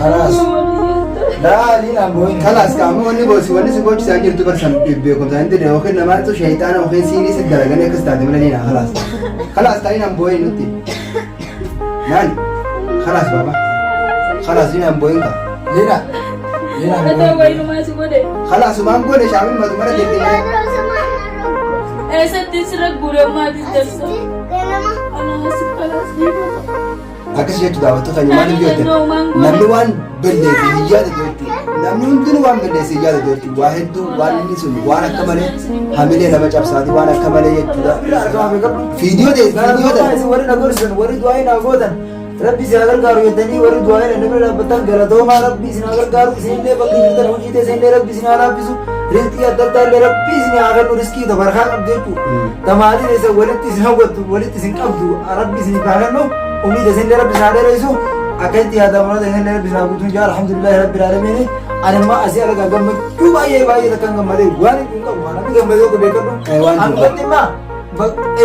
Kalaas. Laa liinaan boo'in. Kalaas qaama wanni boosi wanni si boochisaa jirtu barsan beekumsa hin dirre yookiin namaatu shayxaana yookiin siinii si dalaganii akkas taate malee liinaa kalaas. Kalaas taa'inaan boo'in nutti. Naan kalaas baaba. Kalaas liinaan boo'in ka. Liina. Liinaan Ata boo'in. wayinumaa si godhe. Kalaas maan goone shaamil matumara jettee malee. Eessatti sirra guuree maatis darsa. Anaa si kalaas dhiifama. Akkas jechuudha daawwattoota keenya maaliif yoo jettan namni waan balleesse hin yaadatu jechuudha. Namni hundinuu waan balleesse hin yaadatu jechuudha. Waa hedduu waan inni sun waan akka malee hamilee nama cabsaati waan akka malee jechuudha. Fiidiyoo ta'e fiidiyoo ta'e. Isin warri na gorsan warri du'aa na gootan rabbi isin haa gargaaru jettanii warri du'aa na bira dhaabbattan galatoomaa rabbi isin haa gargaaru isinillee bakka jirtan hojii teessanillee rabbi isin haa laaffisu rizqii adda addaa illee rabbi isin haa kennu rizqii tabarkaa qabdu jechuudha. Tamaatiin isa walitti isin hawwattu walitti isin qabdu rabbi isin haa kennu umrii teessanillee rabbi isin haa dheeressu akkasitti yaada murata isinillee rabbi isin haa guutuu jaa alhamdulillahi rabbil aalamiin ani immoo asii argaa gammachuu baay'ee baay'ee takkan gammadee waan hin qabu namni gammadee tokko beekadhu Eh, waan jiru. Angatti immoo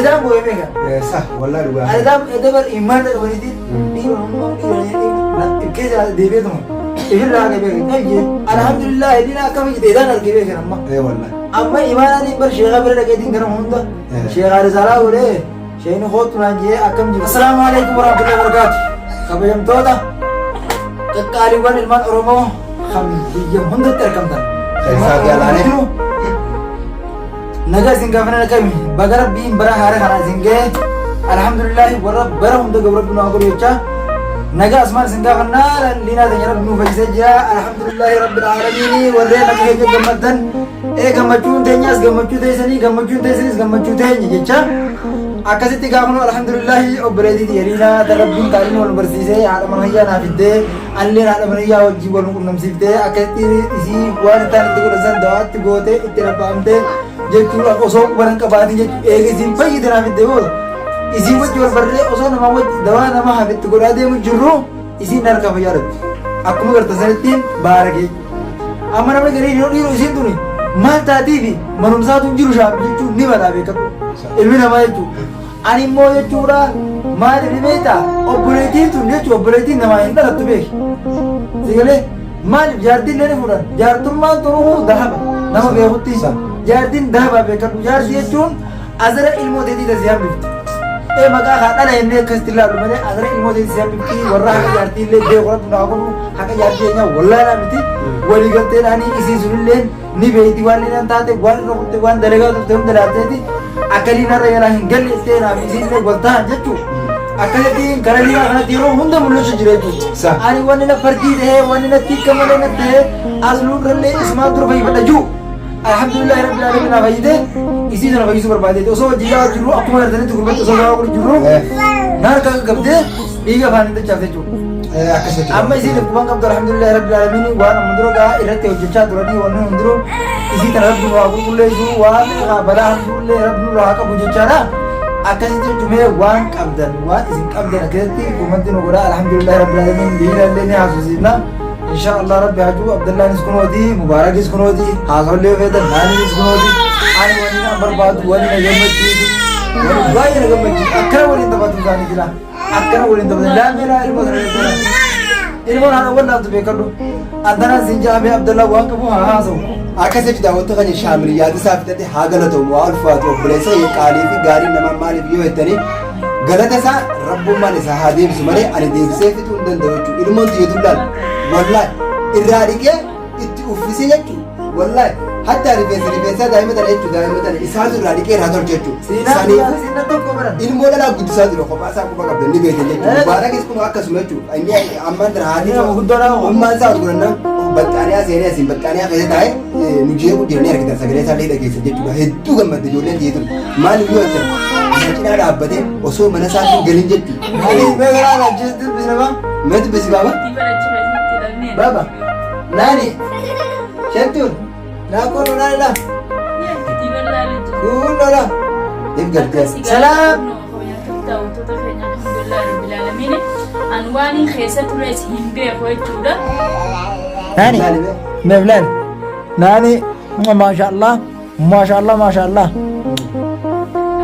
edaan boo'ee meeqa Sah wallaahi dhugaa. Edaan edabar imaan qabaniiti dhiira dhiira keessa deebi'eetuma ifirraa argee beekan qayyee alhamdulillah hedina akkam jette edaan argee beekan amma Eh wallaahi. amma imaanaan bar sheekha bira dhaqeetiin gara hunda sheekha risaalaa godhee sheekni kootu naan jee akkam jiru assalaamu alaikum warahmatullahi wabarakatuh kabajamtoota qaqqaaliiwwan ilmaan oromoo kan biyya hundatti argamtan Keessaa fi alaanee. Nagaa isin gaafanna akkami baga rabbiin bara haara kana isin ga'e alhamdulillahi warra bara hunda gahu rabbi nu haa godhu jechaa nagaa asumaan isin gaafannaa liinaa teenya rabbi nu fayyisee jira alhamdulillahi rabbil aalamiin warreen akka keenya gammaddan ee gammachuun teenyaas gammachuu teessanii gammachuun teessanis gammachuu teenya jecha akkasitti gaafanu alhamdulillahi obboleettii tiyya liinaa ta rabbiin taaliin wal barsiisee haadha manayyaa naa fiddee Anilleen haadha maniyyaa wajjin wal qunnamsiiftee akkasitti isii waan isaan itti godhan san dawaatti gootee itti rabba'amtee jechuudha osoo quba hin qabaatin jechuudha eega isiin fayyite naaf itti booda isii wajji wal barree osoo nama wajji dawaa nama hafe itti godhaa deemu jirru isiin harka fayyaa dhabde akkuma gartan sanittiin baarake amma namni garii yeroo dhiiru isiin tuni maal taatiifi manumsaatu hin jiru shaaf jechuun ni malaa beekadhu ilmi namaa jechuudha. Ani immoo jechuudha maaliif beektaa obboleettiin tun jechuun obboleettiin namaa hin dhalattu beeki. Si galee maaliif jaartiin illee ni fuudhan jaartummaan turuhu dahaba nama beekutti jaartiin dahaba beekadhu jaarsi jechuun azara ilmoo teetii tasii hambifti. Ee maqaa kaa dhala jennee akkasitti ilaallu malee azara ilmoo teetii tasii hambifti warra haqa jaartii illee beeku rabbi naa godhu haqa jaartii keenyaa wallaalaa miti waliigalteedhaanii isiin sunillee ni beeyti waan liinaan taate waan irra kutte waan dalagaa turte hunda laalteeti akka liinarra yalaa hin galle ittee naaf isiillee wal ta'an jechuu akkasitti gara liinaa kanatti yeroo hunda mul'achuu jira jechuudha. Sa. Ani wanni na fardii ta'ee wanni natti akka malee na ta'ee asluurrallee isumaan dura fayyifadha jiru. Alhamdulillahi rabbil alamin na fayyite isii sana fayyisuu barbaadeeti osoo hojii yaa jirru akkuma gartanitti gurbatti osoo yaa jirru na harka qabdee dhiiga afaan hin dachaafte jechuudha. Akkas jechuudha. Amma isiin dhukkuban qabdu alhamdulillahi rabbil alamin waan amma dura gaa irratti hojjechaa turanii wanni hundinuu isii tana rabbi nu haa qulqulleessu waan haa balaa hamtuullee rabbi nurraa haa qabu jechaadha. Akkasitti jechuun waan qabdan waan isin qabdan akkasitti komanti nu godhaa alhamdulillahi rabbil alamin diina illee ni haasofsiifna. Insha Allah rabbi hajuu Abdallaanis kunooti Mubaarakis kunooti haasawallee feetan naaninis kunooti ani wani na barbaadu wani na gammachiisu wani baay'ee na gammachiisu akkana waliin taphatu isaanii jira. Akkana waliin taphatan. Laamee laa ilmoo sana jechuudha. Ilmoon haadha wallaantu beekadhu. Antanaan siin jaamee Abdallaa waan qabu haa haasa'u. Akkas jechuudha daawwattoota keenya shaamil yaada isaa fixate haa galatoomu haa ulfaatu obboleessa kiyya qaalii fi gaarii namaa maaliif yoo jettanii galata isaa rabbummaan isaa haa deebisu malee ani deebisee fixuu hin danda'u jechuudha. Ilmoon tiyya tullaan wallaahi irraa dhiqee itti uffisee jechuudha. Wallaahi hatta rifeensa rifeensaa daa'ima tana jechuudha daa'ima tana isaatu irraa dhiqee irraa tolche jechuudha. Siinaa Saniifuu siinaa tokko baran. ilmoo dhalaa guddisaa jira kophaa isaa quba qabda ni beektan jechuudha. Mubaarakis kun akkasuma jechuudha. Inni ammaan tana haati Inni nama guddaadha. ummaan isaa ol godhannaan baxxaaniyaa seenee asiin baxxaaniyaa keessa taa'ee nu jeequ jira ni argitan sagalee isaa illee dhageessan jechuudha. Hedduu gammadde ijoolleen tiyya tun. Maaliif yoo jettan isa cinaa dhaabbatee osoo mana isaa hin galin jechuudha. Ani beekalaa laajjeetti bisnama. Mee dubbisi baaba? Baba. Naani. Shantuun. Naa kun naani la. Kun lola. If gartee. Salaam. An waan hin keessa tures hin beeku jechuudha. Naani. Laali mee. Mevlan. Naani. Maasha Allah. Maasha Allah maasha Allah.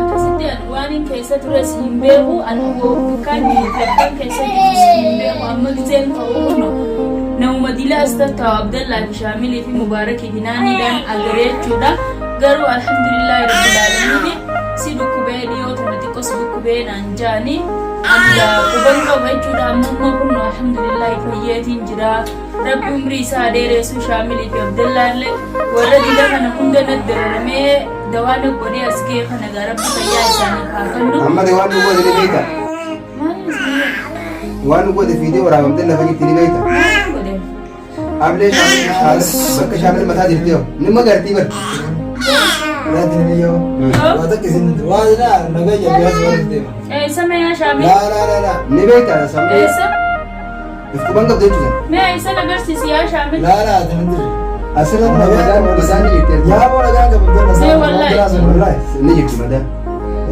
Akkasitti an waan hin keessa tures hin beeku an bakkaan jiru bakkaan keessa jirus hin beeku amma gizeen ka'u kuno as tattaa'u Abdallaa fi Shaamilii fi Mubaarakii fi Naaniidhaan agaree jechuudha. Garuu alhamdulillaahi rabbil aalamiin si dhukkubee dhiyoo tana xiqqoo si dhukkubee naan jaani ani quban qaba jechuudha. Amma immoo kunno alhamdulillaahi fayyeetiin jira. Rabbi umrii isaa haa dheeressu Shaamilii fi Abdallaa illee warra dila kana hunda natti dararamee dawaa na godhee as ga'e kana gaa Rabbi fayyaa isaaniif haa kennu. Amma waan nu goote ni beekta. Maal isin Waan nu goote fiidee waraabamtee lafa jirti ni beekta. maal godhe? Ablee shaamil bakka shaamil mataa jirti yoo ni magartii bar. Laati ni yoo. Waa takka isin waa ila nagaa jabbiyaa si waan deema. Eessa mee Shaamil? Laa laa laa laa. Ni beekta sammuu Eessa? if quban qabdu jechuudha. Mee eessa agarsiisi yaa Shaamil? Laa laa ati nan dirre. Asirra madaan madaan ni jirti. Yaa boo nagaa qabu ganna Mee wallahi. Wallahi ni jirti madaan.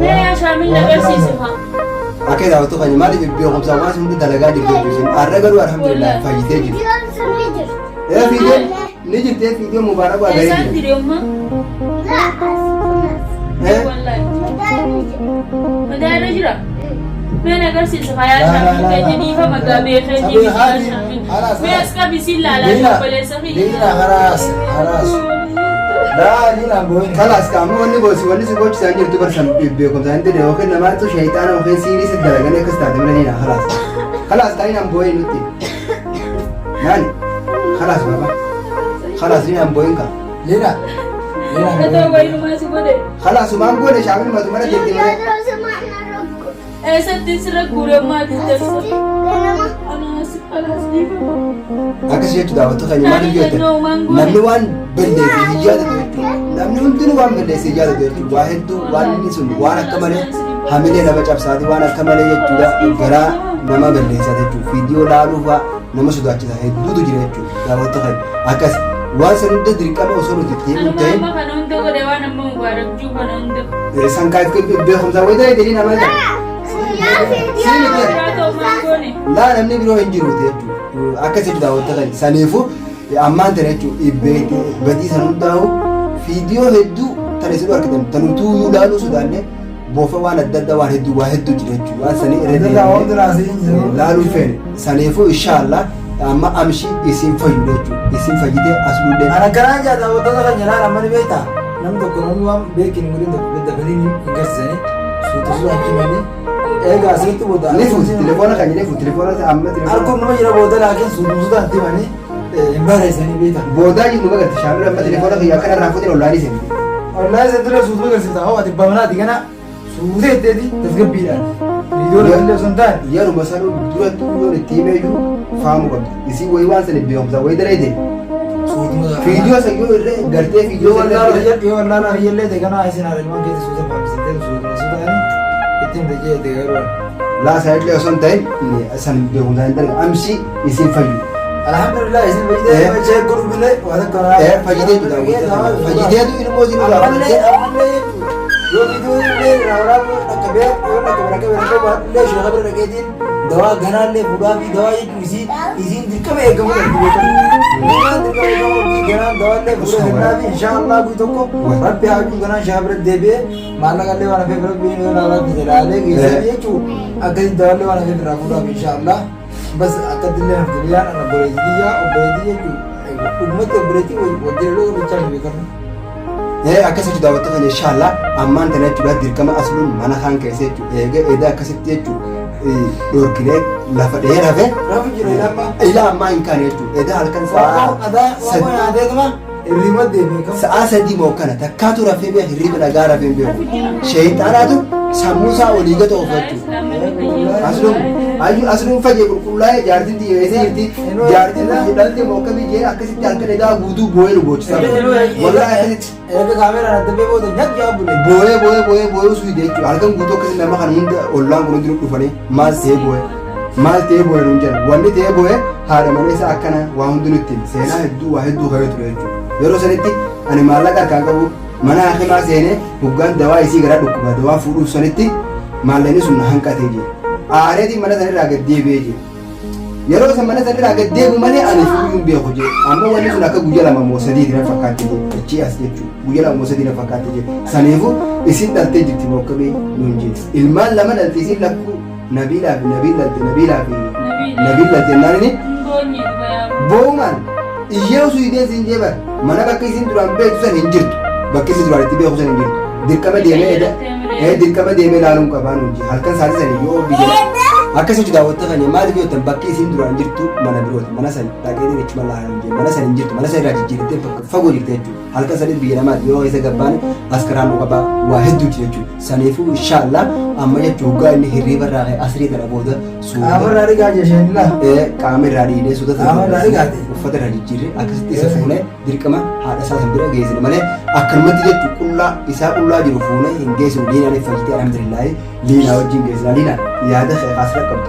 Mee yaa Shaamil agarsiisi haa. Akka daawwattu kan maaliif beekumsa waan hundi dalagaa jirti jechuudha. Har'a garuu alhamdulillah fayyitee jirti. Ee fiidee ni jirti fiidee mubaarak waa garee Eessaan jirti. jire umma? Ee Wallahi. Madaa irra jira? Mee na agarsiisi haa yaa Laa, laa, Shaamil laa, keenya laa. dhiifama gaa beekee Sabii jiru yaa haati, Shaamil. haala, Mee as qabi siin laalaa Liina, obboleessa kiyya. Liina haraas haraas. Laa Liina booyin. Kalaas qaama wanni goosi wanni si gochisaa jirtu barsan beekumsa hin ta'e yookiin namaatu shayxaana yookiin siirii si dalaganii akkas taate malee ni kalaas. Kalaas kan hin boo'in nutti. Naani kalaas baba. Kalaas ni hin boo'in ka. Liina. Liina Gatoo wayinumaa si godhe. Kalaas maan goone shaamil matu mana jirti malee. Eessatti sirra guuree maatii darsa? Anaas kalaas dhiifama. Akkas jechuudha daawwattu keenya maaliif jettan namni waan balleesse hin yaadatu jechuudha. Namni hundinuu waan balleesse hin yaadatu jechuudha. Waa hedduu waan inni sun waan akka malee hamilee nama cabsaati waan akka malee jechuudha garaa nama balleessa jechuudha. Viidiyoo laaluu fa'aa nama sodaachisa hedduutu jira jechuudha daawwattu keenya. Akkas waan san hunda dirqama osoo nuti itti himuu Anuma ta'in amma kana hunda godhe waan amma mubaarak juu kana hunda. san kaaf beekumsa wayii ta'e jedhii nama jira. Biraa ta'u maal goone? Laa namni biroo hin jiruuti jechuudha. Akkas jechuudha daawwattu keenya. Saniifuu ammaan tana jechuudha badii san hundaa'u viidiyoo hedduu tan isin argitan tan utuu ilaaluu sodaanne boofa waan adda addaa waan hedduu waa hedduu jira jechuudha. Waan sanii irra Adda waan biraa siin jiru. laaluu feene. Saniifuu inshaallah amma amshi isin fayyu jechuudha. Isin fayyitee as dhullee. Ana kanaan jaa daawwattoota kan jedhaan amma ni beektaa. Namni tokko namni waan beekin godhin tokko dabalii hin garsiisanii suuta suuta himanii eegaa asirratti booda. Ni fuuti telefoona kan ni fuuti telefoona amma telefoona. Harkuun nama jira booda laakiin suuta suuta himanii hin barreessanii beektaa. Boodaa jiru magatti shaamila amma telefoona kiyya akkana irraa fuutin ollaanii seenti. Wallaahi isa dura suuta garsiifta hoo ati bamanaati kana suuta jetteeti tasgabbiidhaan. Viidiyoo irratti osoo hin taane. Yeruma sanuu duratti yoon itti himee jiru faamuu qabdi. Isii wayii waan sana beekumsa wayii daleete. Suutuma. Viidiyoo san yoo irra gartee Yoo viidiyoo san wallaalaa irra yoo wallaalaa hiyyallee ta'e kana isin haadha ilmaan keessa suuta faamsitee suutuma suutaan ittiin dajee ta'e garuu. laa san illee osoo hin ta'in san beekumsa hin darbe amsi isin fayyu. Alhamdulillah isin fayyidee ishee godhu waan akka Fayyidee jechuudha. Fayyideetu ilmoo isin irraa Ammallee fudhattee ammallee jechuudha. Yoo viidiyoo illee irraa waraabuu dhaqqabee yoo dhaqqabe dhaqqabe dhaqqabe illee sheeka bira dhaqeetiin dawaa ganaallee fuudhaa fi dawaa jechuun isii isiin dirqama eegamuu qabdi beekamu. Ganaan dirqama eegamuu qabdi ganaan dawaallee fuudhee kennaa fi inshaallah guyyi tokko rabbi haa jiru ganaan sheeka bira deebi'ee maallaqa illee waan hafeef rabbiin yoo laalaa bise laalee geessee jechuun akkasitti dawaallee waan hafeef irraa fuudhaa fi inshaallah. Bas akkatti illee hafte biyyaan ana obboleettii biyyaa obboleettii jechuun dhugumatti obboleettii wajjin illee bichaa hin beekamu. Akkas jechuudha daawwattoota keenya inshaallah ammaan tana jechuudha dirqama asluun mana kaan keessa jechuudha eega eeda akkasitti jechuudha dhorkinee lafa dhahee rafe Rafu jira ilama. ila ammaa hin kaane jechuudha eeda halkan Waaqoo sa'aa adaa waaqoo nyaateetuma hirriba deemee kam. sa'aa 3 moo kana takkaatu rafee beeku hirriba nagaa rafee hin beeku sheeyxaanaatu sammuu isaa olii gata oofa jechuudha. Asluun ayyu asluun fayyee qulqullaa'ee jaartiin tiyya eessa jirti jaartiin tiyya dhalte moo akkamii jee akkasitti halkan edaa guutuu boo'ee nu boochisaa ture. Wallahi akkasitti Erga kaameeraan adda bee booda nyaat yaa bule. boo'ee boo'ee boo'ee boo'ee usuu dide jechuudha. Halkan guutuu akkasitti nama kana hunda ollaan kun hundi nu dhufanii maal ta'ee boo'ee maal ta'ee boo'ee nuun jedhan wanni ta'ee boo'ee haadha mana isaa akkana waa hundi nutti hime. Seenaa hedduu waa hedduu ka'ee ture jechuudha. Yeroo sanitti ani maallaqa harkaan qabu mana hakimaa seenee hoggaan dawaa isii garaa dhukkuba dawaa fuudhuuf sanitti maallaqni sun na hanqatee jira. Aareetiin mana sanirraa gad deebi'ee jira. Yeroo san mana sanirraa gad deebi'u malee ani fuudhuu hin beeku jee. Ammoo wanni sun akka guyya 2 moo 3 na fakkaatti jee. Achii as jechuudha. Guyya 2 moo 3 na fakkaatti jee. Saniifuu isin dhaltee jirti moo akkamii nuun jee. Ilmaan lama dhalte isin lakkuu Nabiilaa fi Nabiil dhalte Nabiilaa fi Nabiil dhalte jennaan inni Hin boonye dhugaa. boo'umaan Iyyee osoo ideen siin jee bara mana bakka isiin duraan beektu san hin jirtu. Bakki isiin duraan itti beeku san hin jirtu. Dirqama deemee eda ee dirqama deemee ilaaluun qabaa nuun jee halkan sa'aatii sanii yoo biyya akkas jechuun daawwatta kan maaliif yoo ta'an bakki isiin duraan jirtu mana birooti mana san dhaqee achuma ilaaluun jee mana san hin jirtu mana san irraa jijjiirtee bakka fagoo jirti jechuudha. Halkan sanis biyya namaati yeroo keessa gabbaane as karaa nu qabaa waa hedduu jira jechuudha. Saniifuu inshaallah amma jechuun hoggaa inni hirriiba irraa ka'e asrii tana booda suuta Qaama irraa dhigaa jesheen laa. Qaama irraa dhiinee suuta Qaama irraa dhigaate. uffata irraa jijjiirree akkasitti isa fuunee dirqama haadha isaa san bira geessine malee akkanumatti jechuun qullaa isaa qullaa jiru fuunee hin geessinu liinaan fayyitee alhamdulillaahi liinaa wajjin geessina liinaa yaada kee kaasira qabdu.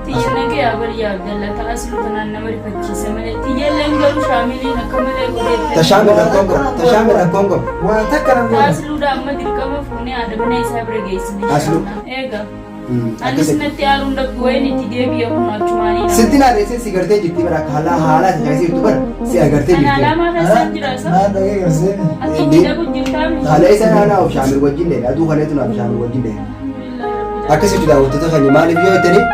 Tiyya nagaya bar yaa Abdalla ta aslu tanaan nama rifachiisa malee tiyyalleen garuu shaamiliin akka malee godheette. Tashaamil rakkoon qabu tashaamil rakkoon qabu. Waa takka nan Ta godhe. asluudha amma dirqama fuunee haadha mana isaa bira geessine. Aslu. Eega. Anis natti aaruun dhabdu wayin itti deebi'a kun achumaanii. Sitti naa reessee si gartee jirti bara akka haala haala ati keessa jirtu bara si agartee Ana jirti. alaamaa keessaan jira isa. Naan dhagee garsee. Ati itti dhabu jirtaa mi? Haala isa naanaa of shaamil wajjin dheedha aduu kaneetu naaf shaamil wajjin dheedha. Akkas jechuudha daawwattoota keenya maaliif yoo jettanii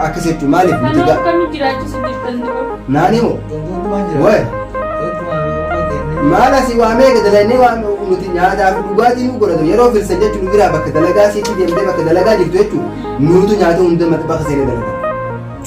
akkas jechuun maaliif nuti Kanoo ga akkamitti jiraachisu jirtan dura? naani moo Dandeettumaan jira. Wayi. Dandeettumaan yoo Maal asii waa meeqa dalagnee waa nuti nyaataa fi dhugaatii nu godhatu yeroo filsan jechuun nu biraa bakka dalagaa siitti deemtee bakka dalagaa jirtu jechuun nuutu nyaata hunda maxbaxa seenee dalaga.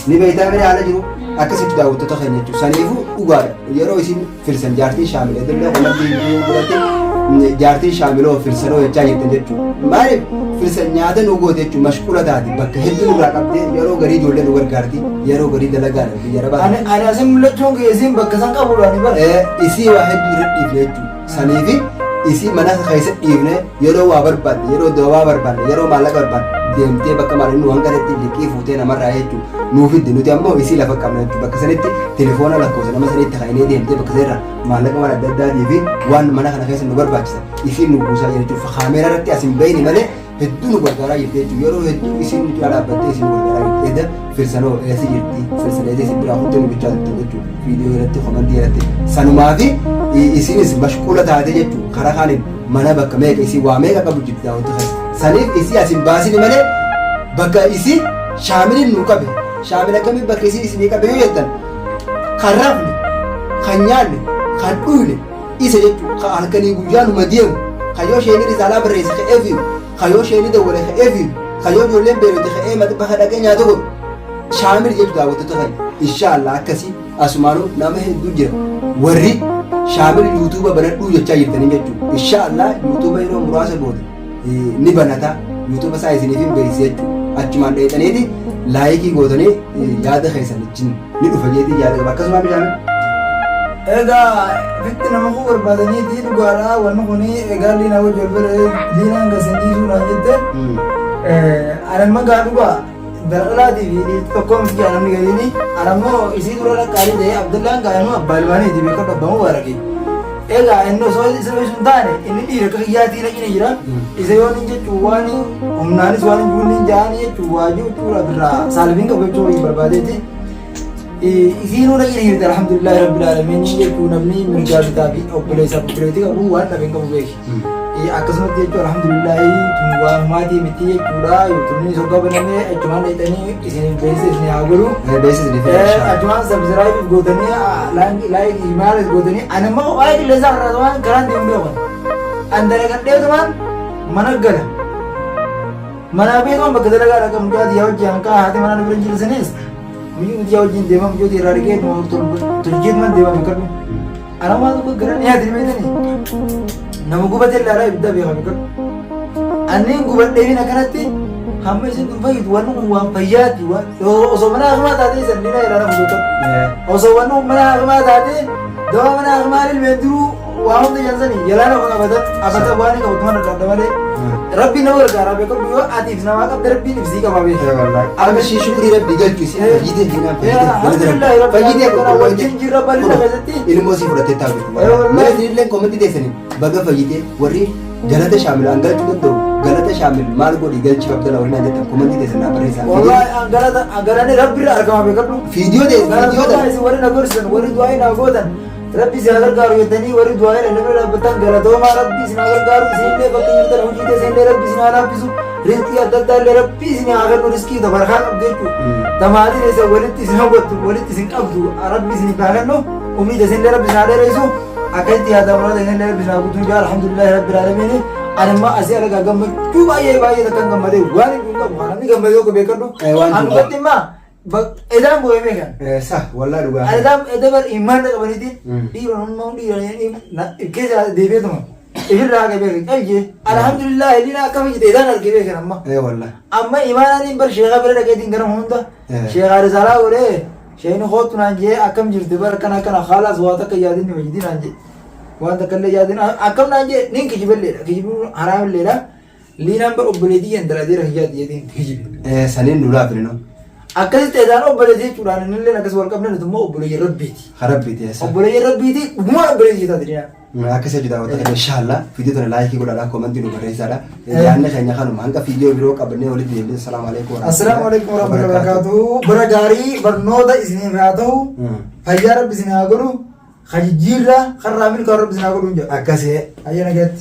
Ni beektaa miree haala jiru akkasitti daawwattoota keenya jechuudha. Saniifuu dhugaadha yeroo isin filsan jaartiin shaamil edillee qunnamtii biratti jaartiin shaamiloo filsanoo jechaa jirtan jechuudha. Maaliif filsan nyaata nu goote jechuun mashquula taati bakka hedduu nurraa qabdee yeroo garii ijoollee nu gargaarti yeroo garii dalagaadha biyya arabaa. Ani ani asin mul'achuun kee isiin bakka san qabuudha ani bara. Isii waa hedduu irra dhiifne jechuudha. Saniifi isii mana keessa dhiifne yeroo waa barbaadne yeroo dawaa barbaadne yeroo maallaqa barbaadne deemtee bakka maallaqni nu hanqatetti liqii fuutee namarraa jechuudha. Nuu fiddi nuti ammoo isii lafa qabna jechuudha. Bakka sanitti telefoona lakkoofsa nama sanitti kaa'inee deemtee bakka sanirraa maallaqa waan adda addaatii fi waan mana kana keessa nu barbaachisa isiin nu buusaa jira jechuudha. Kaameeraa irratti as hin bahini malee hedduu nu gargaaraa jirti jechuudha. Yeroo hedduu isiin nu cinaa dhaabbattee isiin nu gargaaraa jirti. Edda filsanoo eessa jirti filsan eessa isin biraa kuttee nu bichaa turte jechuudha. Viidiyoo irratti komantii irratti sanumaa fi isinis mashquula taate jechuudha. Karaa kaaniin mana bakka meeqa isii waa meeqa qabu jirti daawwattu keessa. Saniif isii as hin baasini malee bakka isii shaamiliin nu qabe. Shaamil akkamiin bakka isii isinii qabe yoo jettan kan rafne, kan nyaanne, kan dhuyne isa jechuudha. Kan halkanii guyyaa numa deemu, kan yoo isheen risaalaa barreesse ka'ee fiigu, kan yoo isheen dawwale ka'ee fiigu, kan yoo ijoolleen beelote ka'ee maxbaxa dhaqee nyaata godhu. Shaamil jechuudha daawwattoota keenya. Inshaallah akkasii asumaanuu nama hedduu jira. Warri shaamil yuutuuba banadhuu jechaa jirtanii jechuudha. Inshaallah yuutuuba yeroo muraasa booda ni banata yuutuuba isaa isiniif hin beeksisa jechuudha. Achumaan dheexaniiti laayikii gootanii yaada keessan wajjin ni dhufa jeetii yaada qaba. Akkasumaan bishaan Egaa fitti nama kuu barbaadaniiti dhugaadha wanni kuni egaa liinaa wajji wal bare liinaan gasin dhiisuu naan jette. Ani amma gaa dhugaa daldalaatii fi dhiirti tokkoo miti jaa namni gadiini. Ani ammoo isii dura dhaqqaalii ta'ee Abdallaan gaa inuu abbaa ilmaaniiti beekadhu abbaa mubaaraki. Egaa inni osoo isa beeksuu hin taane inni dhiira akka kiyyaatii na cina jira. Isa yoo inni jechuun waan humnaanis waan hin jiruun hin ja'anii jechuun waa jechuudha birraa saalfiin qabu jechuun hin barbaadeeti. Isiinuu na cina jirti alhamdulillahi rabbil aalamiin jechuun namni mirgaa bitaa fi obboleessa obboleettii qabu waan dhabe hin qabu beeki. Akkasumatti jechuun alhamdulillahi tun waan humaatii miti jechuudha. Yuutuubni soggaa banamee achumaan dheexanii isin beeksisa isin haa godhu. Beeksisa isin fedha. Achumaan sabsiraayibii gootanii laayikii maalis gootanii ani immoo waa'ee qilleensaa irraa waan karaan deemu beekan. An dalagadheetumaan mana gala. Manaa beekumaan bakka dalagaa dhaqa mucaa tiyyaa wajjin hanqaa haati manaa na bira hin jirsanis mucaa tiyyaa wajjin deema mucaa irraa dhiqee tolcheetumaan deema beekadhu. Ana waan tokko gara dhiyaate beektanii nama gubatee ilaalaa ibidda beeka beekadhu. Anneen gubadhee fi akkanatti hamma isin tun fayyitu wanni kun waan fayyaati osoo mana hakimaa taatee isan dina ilaalaa beekadhu. Osoo wanni kun mana hakimaa taatee dawaa mana hakimaa ilmeen duruu waa hunda jansanii yalaa lafa qabatan abata waan hin qabatu mana dhabda malee rabbiin nama gargaara beekadhu yoo ati ibsa namaa qabde rabbiin ibsii qaba beeku. Amma ishii shukrii rabbi galchu isin fayyitee dinaa Alhamdulillah rabbi fayyitee kana wajjin jirra bal'ina keessatti. Ilmoo sii fudhattee taa'u wallahi. Mee isinillee komentii teessanii baga fayyitee warri galata shaamil an galchuu danda'u galata shaamil maal godhi galchi abdala warri naan jettan komentii teessan naa barreessaa. Wallahi an galata an galanni rabbi irraa argama beekadhu. Fiidiyoo teessan fiidiyoo Galatoomaa teessan. isin warri na gorsan warri du'aa na gootan rabbi isin haa gargaaru jettanii warri du'aa na bira dhaabbattan galatoomaa rabbi isin haa gargaaru isinillee bakka jirtan hojii teessanillee rabbi isin haa laaffisu rizqii adda addaa illee rabbi isin haa kennu rizqii tabarkaa qabdu jechuudha. Tamaatiin isa walitti isin hawwattu walitti isin qabdu rabbi isin haa kennu. Umrii teessanillee rabbi isin haa dheeressu. Akkasitti yaada muraasa isinillee rabbi isin haa guutuu jaa alhamdulillahi rabbil aalamiin. Ani immoo asii alagaa gammachuu baay'ee baay'ee takkan gammadee waan hin qabu. Namni gammadee tokko beekadhu. Eh, waan Ani jiru. dhugatti immoo edaan boo'ee beekan. Eh, sah wallahi dhugaa. Ani edaan edabar imaana qabaniitiin Mm. dhiira namummaa dhiira keessa deebi'eetuma. Ifirraa haga beekan qalje alhamdulillah liina akka fayyite edaan argee beekan amma. Eh, wallahi. Amma imaanaan bar sheekha bira dhaqeetiin gara hunda Eh. sheekha risaalaa godhee sheekni kootu naan jee akkam jirti bara akkana akkana haalaas waa takka yaadin ni wajjin naan jee waan takka illee yaadin akkam naan jee nin kijibelleedha kijibuun haraamilleedha liinaan bar obboleetii keen dalateera hiyyaati jeetiin kijibe. Eh, saniin duulaa filino. Akkasitti edaan obboleetii jechuudhaan innillee akkas wal qabne nuti immoo obboleeyyan rabbiiti. Harabbiiti eessa. Obboleeyyan rabbiiti dhugumaan obboleetii taate liinaan. Akka isa daawwattoota keenya inshallah viidiyoo tana laayikii godhaadha koomentii nu barreessaadha. Yaadni keenya kanuma hanga viidiyoo biroo qabannee walitti deebine. Assalaamu alaikum Assalaamu alaikum warahmatullahi wabarakatuh. Bara gaarii barnoota isiniif haa ta'u. Fayyaa rabbi isin haa godhu. Ka jijjiirraa karraa milkaa rabbi isin haa godhu hin jedhu. Akkasii. Ayya nagaatti.